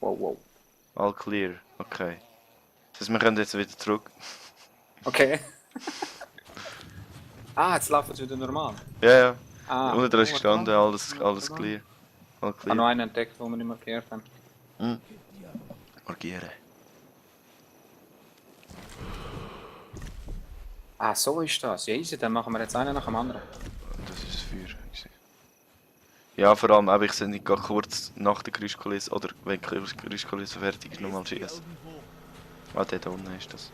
Wow, wow. All clear, okay. Das heißt, wir können jetzt wieder zurück. Okay. Ah, jetzt läuft es wieder normal. Ja, ja. Ah, Unten dran ist gestanden, alles warte mal. clear. All Ich habe noch clear. einen entdeckt, den wir nicht markiert haben. Markieren. Ah, so ist das. Ja, easy, dann machen wir jetzt einen nach dem anderen. Das ist das Feuer. Ja, vor allem, aber ich sehe nicht gerade kurz nach der Geräuschkulisse oder wenn die Geräuschkulisse fertig ist, nochmal schießen. Ah, der da unten ist das.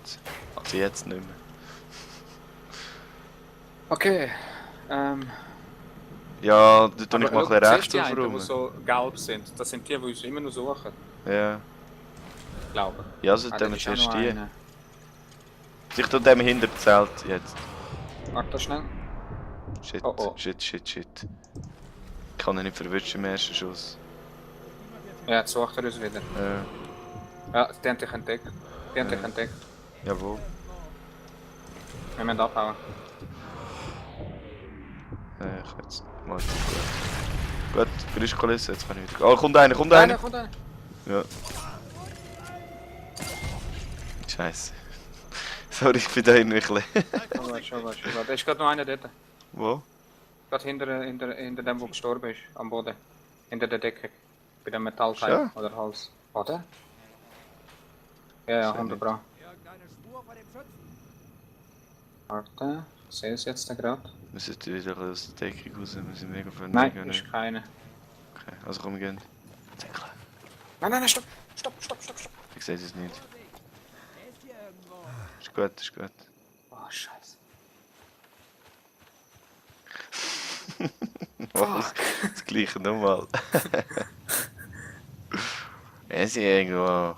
Jetzt. Also jetzt nicht mehr. Okay. Ja, da tue ich mal Aber ein bisschen siehst du rechts die einen, die rum. so gelb sind? Das sind die uns immer noch suchen, Ja. glaube ich. Ja, so Ah, tun wir ist auch zuerst noch die. einer. Ich tue dem hinter dem Zelt jetzt. Warte schnell. Shit, Oh, oh. shit. Ich kann ihn nicht verwischen im ersten Schuss. Ja, jetzt sucht er uns wieder. Ja, die haben dich entdeckt. Die haben dich entdeckt. Jawohl. Wir müssen abhauen. Ich jetzt mal gut. Gut, Geräuschkulisse, jetzt kann ich wieder. Oh, kommt einer! Kommt einer! Ja. Scheiße. Sorry, ich bin da irgendwie ein bisschen. Schon was. Da ist gerade noch einer dort. Wo? Gerade hinter dem, wo gestorben ist. Am Boden. Hinter der Decke. Bei dem Metallteil Ja. oder Hals. Oder? Ja, Sehr 100 Pro. Warte, ich sehe es jetzt gerade. Wir sollten wieder aus der Deckung raus, wir sind mega von Nein, mega ist keine. Okay, also komm, wir gehen. Deckel. Nein, stopp! Stopp! Ich sehe es nicht. Ist gut, ist gut. Oh, scheiße. Was? Das gleiche nochmal. Es ist irgendwo.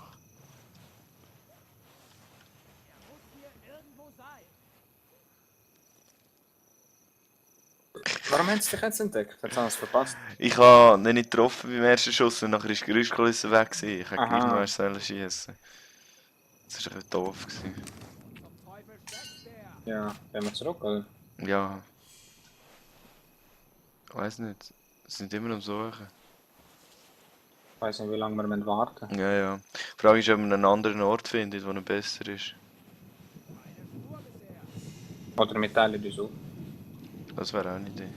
Warum haben sie dich jetzt entdeckt? Jetzt haben sie es verpasst. Ich habe ihn nicht getroffen beim ersten Schuss und nachher ist die Geräuschkulisse weg gewesen. Ich hätte gleich noch erst schießen. Das war ein bisschen doof gewesen. Ja, gehen wir zurück, oder? Ja. Ich weiß nicht. Sie sind immer am Suchen. Ich weiß nicht, wie lange wir warten müssen. Ja. Die Frage ist, ob man einen anderen Ort findet, der besser ist. Oder wir teilen uns auf. Das wäre auch eine Idee.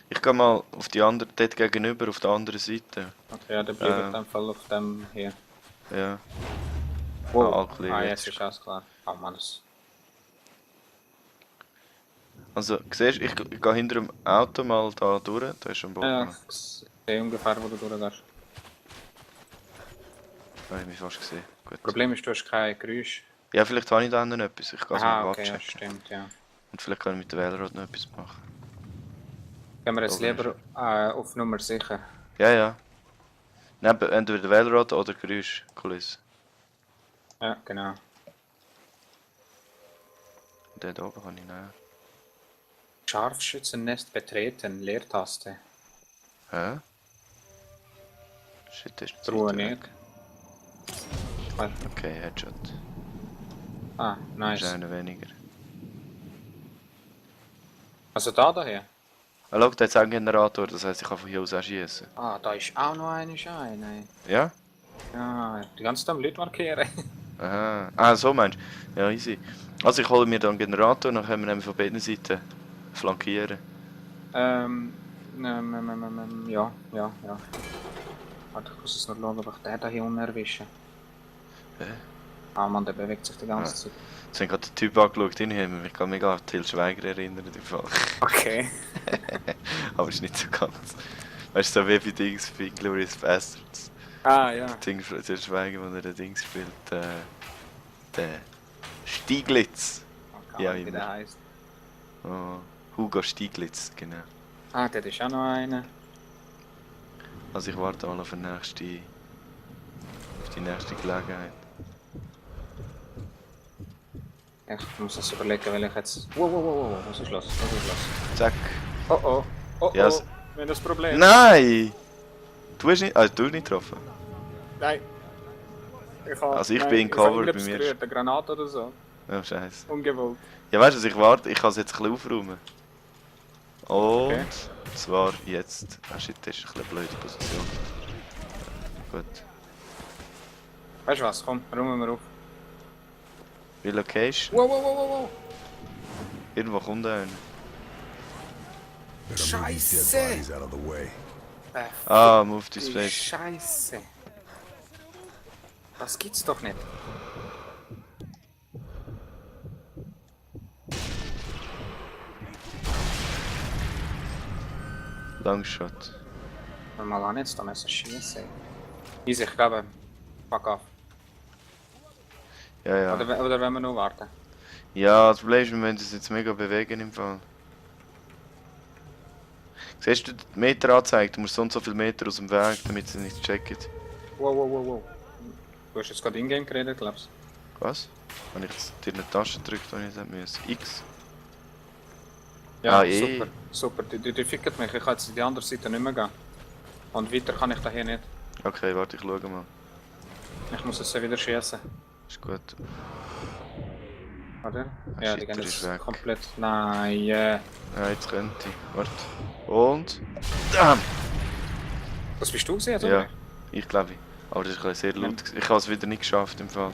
Ich gehe mal auf die andere, dort gegenüber, auf der anderen Seite. Okay, ja, dann bleiben wir in dem Fall auf dem hier. Ja. Wow. Ah, Jetzt ist alles klar. Oh Mann, das... Also, siehst du, ich gehe hinter dem Auto mal da durch, da ist schon ein Boot. Ja, ich sehe ungefähr, wo du durchgehst. Ich habe mich fast gesehen. Gut. Das Problem ist, du hast kein Geräusch. Ja, vielleicht habe ich da noch etwas. Ich kann es mal Okay, ja, abchecken. stimmt, ja. Und vielleicht kann ich mit der Wählerrad noch etwas machen. Gehen wir jetzt lieber auf Nummer sicher. Ja. Neben entweder der Wählerrad oder Geräuschkulisse. Ja, genau. Und den da oben kann ich nehmen. Scharfschützennest betreten, Leertaste. Hä? Shit, das ist Truhe nicht. nicht. Okay, Headshot. Ah, nice. Ist einer weniger. Also da hier? Ah, schau, da hat es auch einen Generator, das heisst, ich kann von hier aus auch schießen. Ah, da ist auch noch eine Scheine. Ja? Ja, die ganze Zeit am Leute markieren. Aha. Ah, so meinst du? Ja, easy. Also ich hole mir dann einen Generator und dann können wir nämlich von beiden Seiten flankieren. Ja. Warte, ich muss es noch schauen, ob ich den da hier unten erwische. Hä? Ah Mann, der bewegt sich die ganze Zeit. Jetzt haben gerade den Typ angeschaut, den haben mich gerade mega an Til Schweiger erinnert im Fall. Okay. Aber ist nicht so ganz. Weißt du, so wie bei Dings, bei Glorious Bastards. Ah, ja. Til Schweiger, wo er den Dings spielt, der Stieglitz. Okay, Ja, wie immer. der heisst. Oh, Hugo Stieglitz, genau. Ah, der ist auch noch einer. Also ich warte mal auf die nächste Gelegenheit. Ich muss das überlegen, weil ich jetzt... Wow, was ist los? Zack. Oh, Ja, wir haben das Problem. Nein! Du hast nicht getroffen. Nein. Also ich bin in Cover bei mir. Eine Granate oder so. Oh, scheiße. Ungewollt. Ja, weißt du, ich warte, ich kann es jetzt ein bisschen aufräumen. Und zwar jetzt. Ah shit, das ist eine blöde Position. Gut. Weißt du was? Komm, räumen wir auf. Relocation. Wow, wow, wow, wow, wow. Irgendwo kommt einer. Better move these dead Scheiße! bodies out of the way. Ah, move this place. Scheiße! Das gibt's doch nicht. Longshot. Mal an jetzt, da müssen schießen. Easy, ich glaube, fuck off. Ja, ja. Oder wenn wir noch warten. Ja, das Problem ist, wir müssen uns jetzt mega bewegen im Fall. Siehst du die Meter angezeigt? Du musst so und so viele Meter aus dem Weg, damit sie nicht checken. Wow, wow, wow, wow. Du hast jetzt gerade in-game geredet, glaubst du? Was? Habe ich jetzt dir eine Tasche gedrückt, die ich nicht müssen? X? Ja, Ah, eh. super, super. Die fickt mich, ich kann jetzt in die andere Seite nicht mehr gehen. Und weiter kann ich da hier nicht. Okay, warte, ich schaue mal. Ich muss jetzt wieder schießen. Ist gut. Oder? Ah, Ja, shit, die gehen der ist jetzt weg. komplett... Nein, Ja, jetzt könnte ich. Warte. Und... Damn! Das bist du gesehen, oder? Ja, ich glaube. Aber das war sehr laut. Ich habe es wieder nicht geschafft im Fall.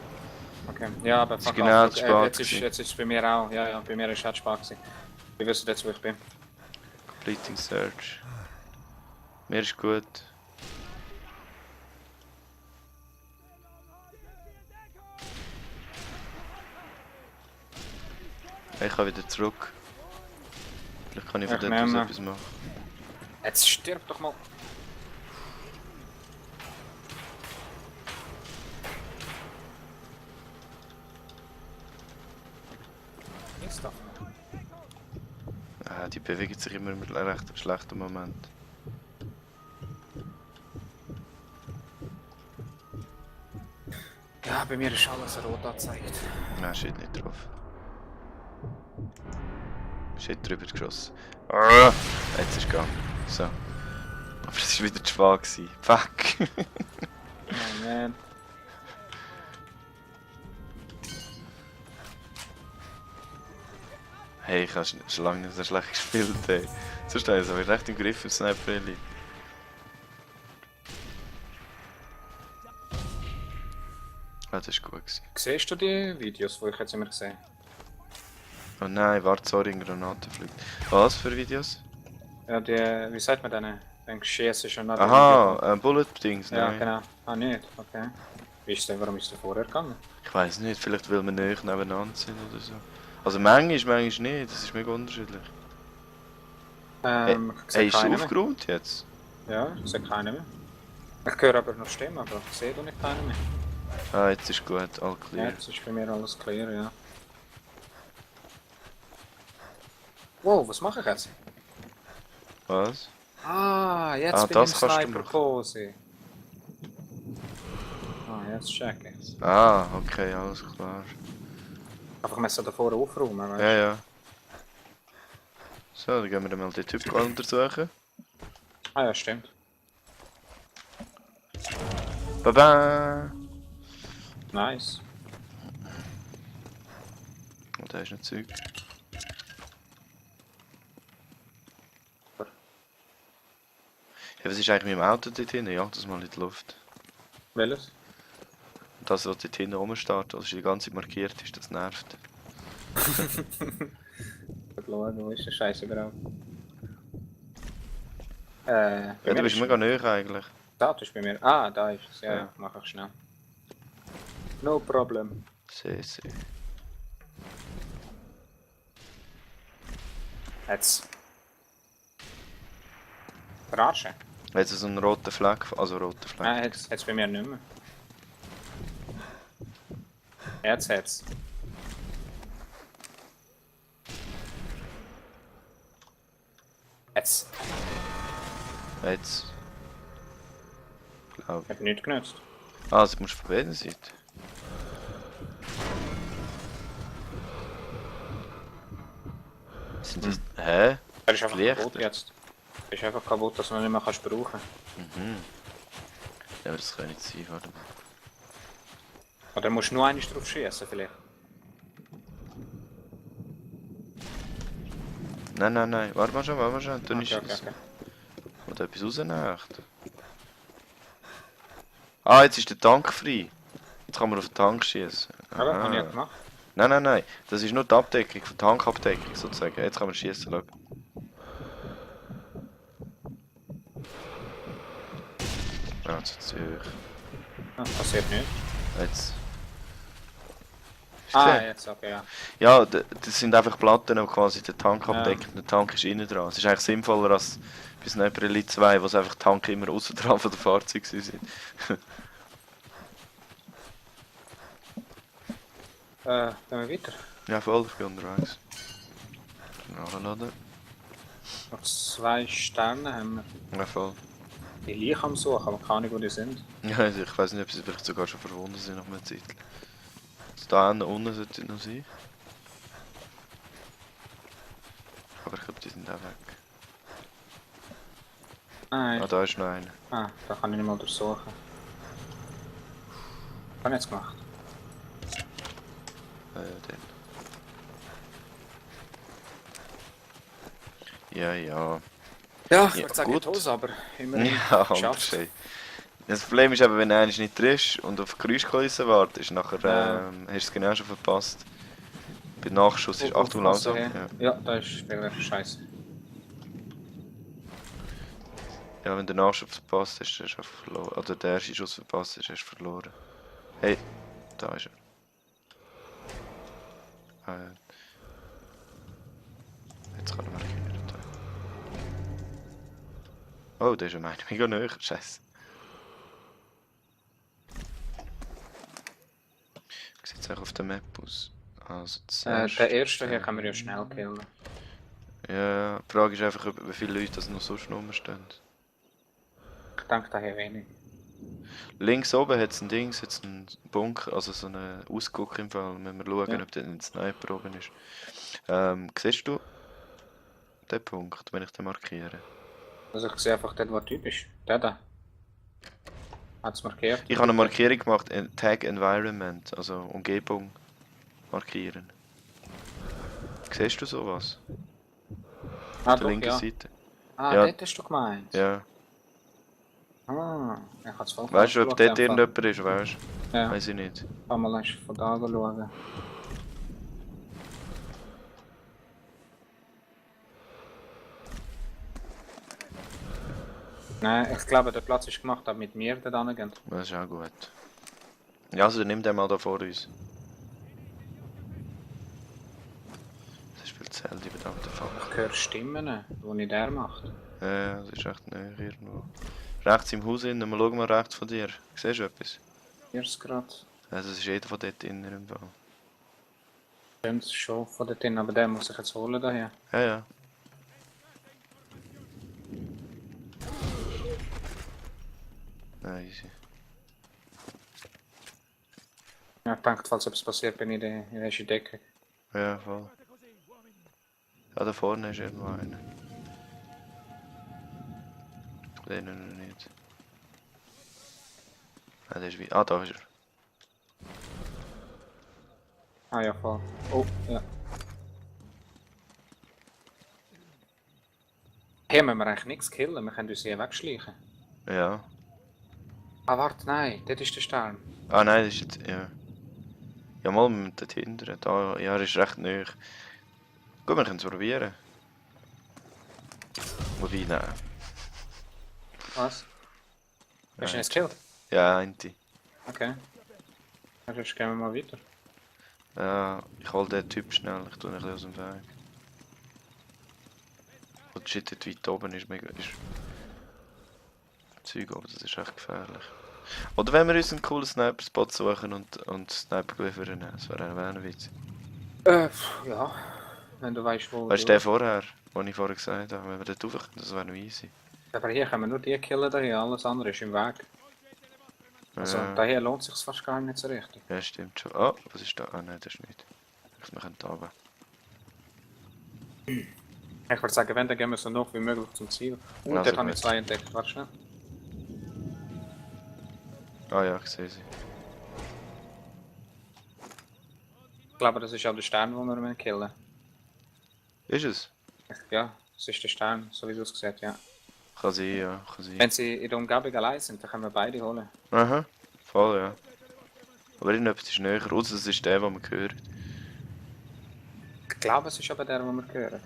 Okay. Ja, aber ist fuck genau off. zu spät Jetzt ist es bei mir auch. Ja, ja, bei mir ist es spät gewesen. Ich weiß jetzt, wo ich bin. Completing Search. Mir ist gut. Ich kann wieder zurück. Vielleicht kann ich von Ich dort aus nehme. etwas machen. Jetzt stirb doch mal. Nichts davon. Ah, die bewegt sich immer mit einem recht schlechten Moment. Ja, bei mir ist alles rot angezeigt. Nein, steht nicht drauf. Steht drüber geschossen. Ah, jetzt ist es gegangen. So. Aber es war wieder zu schwach gewesen. Fuck. Oh man. Hey, ich habe schon lange nicht so schlecht gespielt. Hey. Sonst habe ich es recht im Griff, im Sniper Elite. Ah, das war gut gewesen. Siehst du die Videos, die ich jetzt immer gesehen Oh nein, warte, sorry, eine Granate fliegt. Was für Videos? habe? Ja, die, wie sagt man denen? Wenn du schießt und dann... Aha, Bullet-Dings, Ja, nein. genau. Ah, nicht? Okay. Wie ist denn, warum ist der vorher gegangen? Ich weiß nicht, vielleicht weil wir nicht nebeneinander sind oder so. Also manchmal nicht, das ist mega unterschiedlich. Ich Hey, sehe ist es keinen mehr. aufgeräumt jetzt? Ja, ich sehe keinen mehr. Ich höre aber noch Stimmen, aber ich sehe da nicht keinen mehr. Ah, jetzt ist gut, all Ja, clear. jetzt ist bei mir alles clear, ja. Wow, was mache ich jetzt? Was? Ah, jetzt Ah, bin das ich kannst du im machen. Sniper-Pose. Ah, jetzt check ich's. Ah, okay, alles klar. Einfach müssen da vorne aufräumen, weißt du? Ja, ja. So, dann gehen wir mal den Typ untersuchen. Ah ja, stimmt. Baba! Nice. Und da ist noch Zeug. Ja, was ist eigentlich mit dem Auto dort hinten? Ja, das mal in die Luft. Welches? Das, was dort hinten rumsteht, also die ganze Zeit markiert ist, das nervt. Schauen, wo ist der Scheiß überhaupt? Ja, du bist mega nahe eigentlich. Da ist bei mir. Ah, da ist es. Ja, Ja. ja, mach ich schnell. No problem. Sehr, sehr. Jetzt. Verarschen? Jetzt so einen roten Fleck, also roten Fleck. Nein, jetzt bei mir nicht mehr. Jetzt. Jetzt. Jetzt. Glaub Ich hab nichts genutzt. Ah, also musst du von beiden Seiten. Sind das... Hä? Er ist einfach Lichter. kaputt jetzt. Er ist einfach kaputt, dass man ihn nicht mehr kannst brauchen. Mhm. Ja, aber das kann nicht sein, warte mal. Oder musst du nur einmal drauf schießen vielleicht? Nein. Warte mal schon. Du nicht Okay. schießen. Oder etwas rausnehmen, echt? Ah, jetzt ist der Tank frei. Jetzt kann man auf den Tank schießen. Aber, habe ich ja gemacht. Nein. Das ist nur die Abdeckung, die Tankabdeckung sozusagen. Jetzt kann man schießen, schau. Ja, jetzt ist es hoch. Das passiert nicht. Jetzt. Ah, Gesehen? jetzt, okay, ja. Ja, das sind einfach Platten, die quasi den Tank abdecken. Der Tank ist innen dran. Es ist eigentlich sinnvoller als bei Sniper Elite 2, wo es einfach die Tank immer außen dran von der Fahrzeuge sind. Gehen wir weiter. Ja, voll, ich bin unterwegs. Nachladen. Noch 2 Sterne haben wir. Ja, voll. Die Leichen am Suchen, aber keine Ahnung, wo die sind. Ja, also ich weiß nicht, ob sie vielleicht sogar schon verwunden sind nach einer Zeit. Also da unten sollte sie noch sein. Aber ich glaube, die sind auch weg. Nein. Ah, da ist noch einer. Ah, da kann ich nicht mal durchsuchen. Was habe ich jetzt gemacht? Den. Ja. Ja, ich Ja, würde sagen, gut. Hose, aber immerhin Ja, geschafft. Schei. Das Problem ist eben, wenn du einmal nicht triffst und auf die Geräuschkulisse wartest, nachher hast du es genau schon verpasst. Bei Nachschuss ist Achtung langsam. Ja, da ist wirklich scheiße. Ja, wenn du den Nachschuss verpasst hast, hast du einfach verloren. Oder der erste Schuss verpasst hast, hast du verloren. Hey, da ist er. Jetzt kann er markieren. Oh, der ist ja mein mega nahe. Scheiße. Wie sieht es auch auf der Map aus? Also zuerst, Der erste hier kann man ja schnell killen. Ja, die Frage ist einfach, wie viele Leute das noch sonst rumstehen. Ich denke daher wenig. Links oben hat es ein Ding, jetzt einen Bunker, also so einen Ausguck im Fall. Wenn wir schauen, Ja. ob der ein Sniper oben ist. Siehst du den Punkt, wenn ich den markiere? Also ich sehe einfach dort, wo Typ ist. Der da. Hat es markiert. Ich habe eine Markierung gemacht, Tag Environment, also Umgebung markieren. Siehst du sowas? Ah, Auf der doch, linken ja. Seite? Ah, Ja. dort hast du gemeint. Ja. Ah, ich habe es voll Weißt du, ob angeschaut, dort einfach. irgendjemand ist, weißt du? Ja, Weiß ich nicht. kann mal erst von da schauen. Nein, ich glaube, der Platz ist gemacht, damit wir dort hingehen. Das ist auch gut. Ja, also nimm den mal da vor uns. Das ist viel zu hell, die verdammte Fuck. Ich höre Stimmen, die der macht. Ja, das ist echt nahe irgendwo. Rechts im Haus innen, mal schauen mal rechts von dir. Siehst du etwas? Hier ist gerade. Also es ist jeder von dort innen im Fall. Stimmt, schon von dort hin, aber den muss ich jetzt holen daher. Ja. Nein, easy. Ja, ich denke, falls etwas passiert, bin ich in der ersten Decke. Ja, voll. Ja, da vorne ist irgendwo einer. Ich sehe ihn noch nicht. Ah, der ist wie... Ah, da ist er. Ah ja, voll. Oh, ja. Hier müssen wir eigentlich nichts killen, wir können uns hier wegschleichen. Ja. Ah, warte, nein, dort ist der Stern. Ah nein, das ist jetzt... Ja. Ja, mal mit dort hinten. Da, ja, er ist recht nahe. Gut, wir können es probieren. Wobei, nein. Was? Hast du ihn jetzt Nein. gekillt? Ja, Einti. Okay. Ja, sonst gehen wir mal weiter. Ja, ich hol den Typ schnell, ich tue ihn ein bisschen aus dem Weg. Und shit, dort weit oben ist mega... ist... Zeug oben, das ist echt gefährlich. Oder wenn wir uns einen coolen Sniper-Spot suchen und Sniper-Gewiffer nehmen, das wäre ein Witz. Ja. Wenn du weißt, wo Weißt du, der vorher, den ich vorher gesagt habe, wenn wir dort rauf können, das wäre noch easy. Aber hier können wir nur die killen, daher, alles andere ist im Weg. Also Ja. daher lohnt es sich fast gar nicht so richtig. Ja, stimmt schon. Oh, was ist da? Ah nein, das ist nicht. Wir können da oben. Ich würde sagen, wenn, dann gehen wir so noch wie möglich zum Ziel. Und Also dort habe ich gut. 2 entdeckt, warte schnell. Ah ja, ich sehe sie. Ich glaube, das ist auch der Stern, den wir killen müssen. Ist es? Ja, das ist der Stein, so wie du es gesagt hast, ja. Kann sein, ja, kann sein. Wenn sie in der Umgebung allein sind, dann können wir beide holen. Aha, voll, ja. Aber irgendetwas ist näher, außer es ist der, den man hört. Ich glaube, es ist aber der, den wir hören.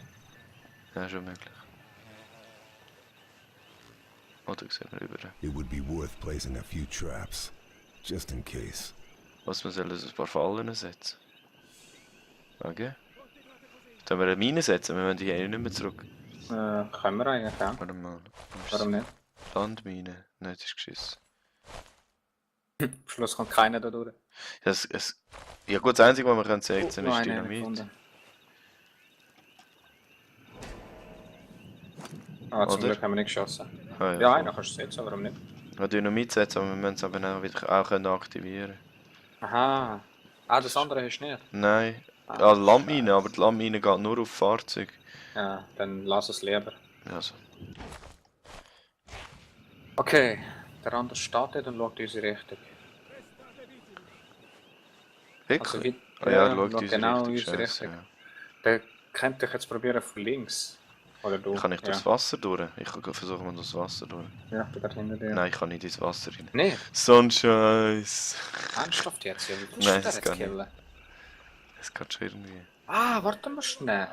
Ja, schon möglich. Oder sehen wir über. It would be worth placing a few traps, just in case. Was, wir sollen ein paar Fallen setzen. Okay. Sollen wir eine Mine setzen? Wir wollen die eigentlich nicht mehr zurück. Können wir eigentlich, ja. Warte mal. Warum nicht? Landmine. Nein, das ist geschissen. Am Schluss kommt keiner da durch. Ja gut, das Einzige, was wir können setzen Noch ist eine Dynamit. gefunden. Ah, zum Oder? Glück haben wir nicht geschossen. Ah, Ja, voll. einen kannst du setzen, warum nicht? Ja, Dynamit setzen, aber wir müssen es aber auch wieder auch können aktivieren. Aha. Ah, das andere hast du nicht. Nein. Ah, Ja, Landmine, aber die Landmine geht nur auf Fahrzeuge. Ja, dann lass es lieber. Also. Okay, der andere steht dort und schaut in unsere Richtung. Also, Wirklich? wie, Ah ja, schaut diese genau in Richtung. unsere Scheiße, Richtung. ja. Der könnte ich jetzt probieren von links. Oder du? Kann ich ja. durchs Wasser durch? Ich kann versuchen, mal durchs Wasser durch. Ja, ich bin gerade hinter dir. Nein, ich kann nicht ins Wasser rein. Nee, So ein Scheiß. ernsthaft jetzt? Ja, wie willst Nein, du das das kann jetzt killen? Es geht schon irgendwie. Ah, warte mal schnell.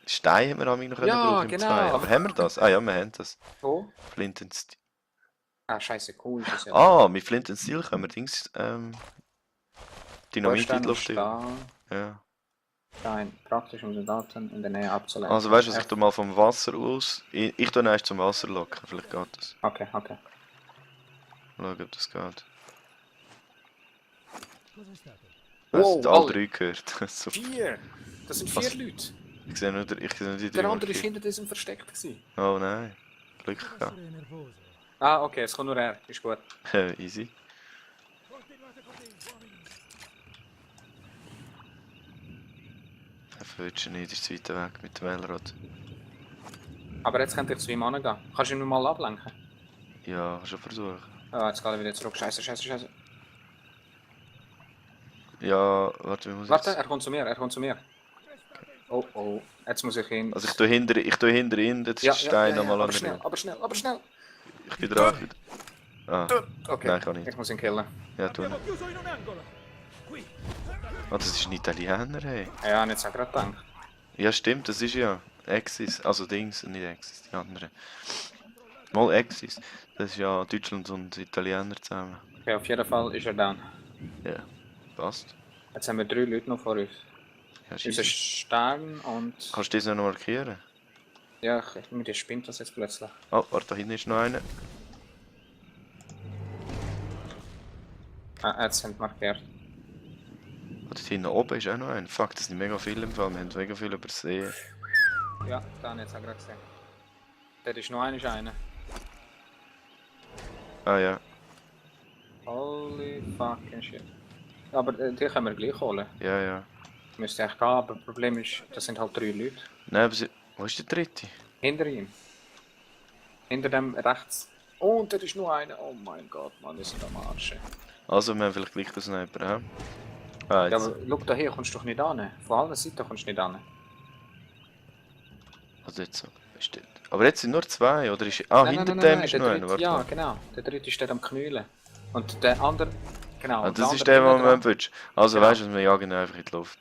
Stein haben wir auch noch Ja, brauchen im genau. 2. Aber haben wir das? Ah ja, wir haben das. Wo? Flint and Steel. Ah, scheiße, cool ist das ja. Ah, mit Flint and Steel können wir Dings, Dynamit in die Luft stehen. tun. Ja. Stein, praktisch um die Daten in der Nähe abzuleiten. Also weißt du, was ich tu mal vom Wasser aus. Ich tu erst zum Wasser locken, vielleicht geht das. Okay, okay. Schauen, ob das geht. Wow, Das sind alle alle. 3 gehört. Super. 4! Das sind 4 Was? Leute. Ich sehe nur die 3 Der andere war markiert. hinter diesem Versteck. Gewesen. Oh nein. Glück gehabt. Ah, okay, es kommt nur er. Ist gut. Easy. Willst du nicht, ist zu weit weg mit dem Wellenrad. Aber jetzt könnte ich zu ihm angehen. Kannst du ihn mal ablenken? Ja, schon versuchen. Ah, jetzt geht er wieder zurück. Scheiße, scheiße, scheiße. Ja, warte, wie muss ich Warte, jetzt? er kommt zu mir, er kommt zu mir. Oh, oh. Jetzt muss ich ihn... Also ich tue hinter ihn, jetzt ist der Stein nochmal an der aber schnell, aber schnell. Ich bin dran. Ah, Okay, nein, kann nicht. ich muss ihn killen. Ja, tu nicht. Ah, das ist ein Italiener, hey. Ja, und jetzt habe ich gerade gedacht. Ja, stimmt, das ist ja Axis, also Dings, nicht Axis, die anderen. Mal Axis, das ist ja Deutschland und Italiener zusammen. Okay, auf jeden Fall ist er down. Ja, passt. Jetzt haben wir 3 Leute noch vor uns. Ja, Unser scheisse. Stern und... Kannst du das noch markieren? Ja, mit dir spinnt das jetzt plötzlich. Oh, warte, da hinten ist noch einer. Ah, jetzt sind markiert. Oh, dort hinten oben ist auch noch einer. Fuck, das sind mega viele im Fall, wir haben mega viel übersehen. Ja, da jetzt habe ich gerade gesehen. Dort ist noch einer. Ah ja, Holy fucking shit. Aber die können wir gleich holen. ja, ja. Müsste echt gehen, aber das Problem ist, das sind halt 3 Leute. Nein, aber wo ist der dritte? Hinter ihm. Hinter dem rechts. Oh, und da ist nur einer. Oh mein Gott, Mann, wir sind am Arsch. Also, wir haben vielleicht gleich den Sniper, hä? Ah, Ja, jetzt. aber schau da her, kommst du doch nicht an. Von allen Seiten kommst du nicht an. Also jetzt so. Ist dort. Aber jetzt sind nur 2, oder ist... Ah, hinter dem ist der noch einer, dritte, warte ja, mal. genau. Der dritte steht am Knüllen. Und der andere... Genau. Ah, und das der ist der, andere den man wünscht. Also Genau. weißt du, wir jagen ihn einfach in die Luft.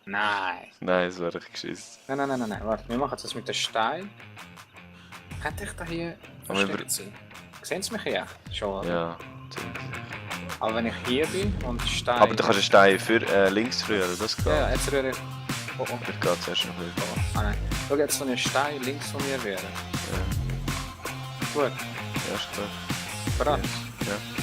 Nein. Nein, das wäre echt geschissen. Nein. Warte, wir machen das mit dem Stein. Könnte ich da hier Aber wir- versteckt sein? Sehen Sie mich hier? Schon, oder? Ja. Aber wenn ich hier bin und Stein... Aber du kannst den Stein für links rühren, das geht. Ja, jetzt rühre ich... Oh, oh. Ich gehe zuerst noch wieder. Ah nein. Schau jetzt so einen Stein links von mir wäre. Ja, Gut, ja, ist klar. bereit? Ja.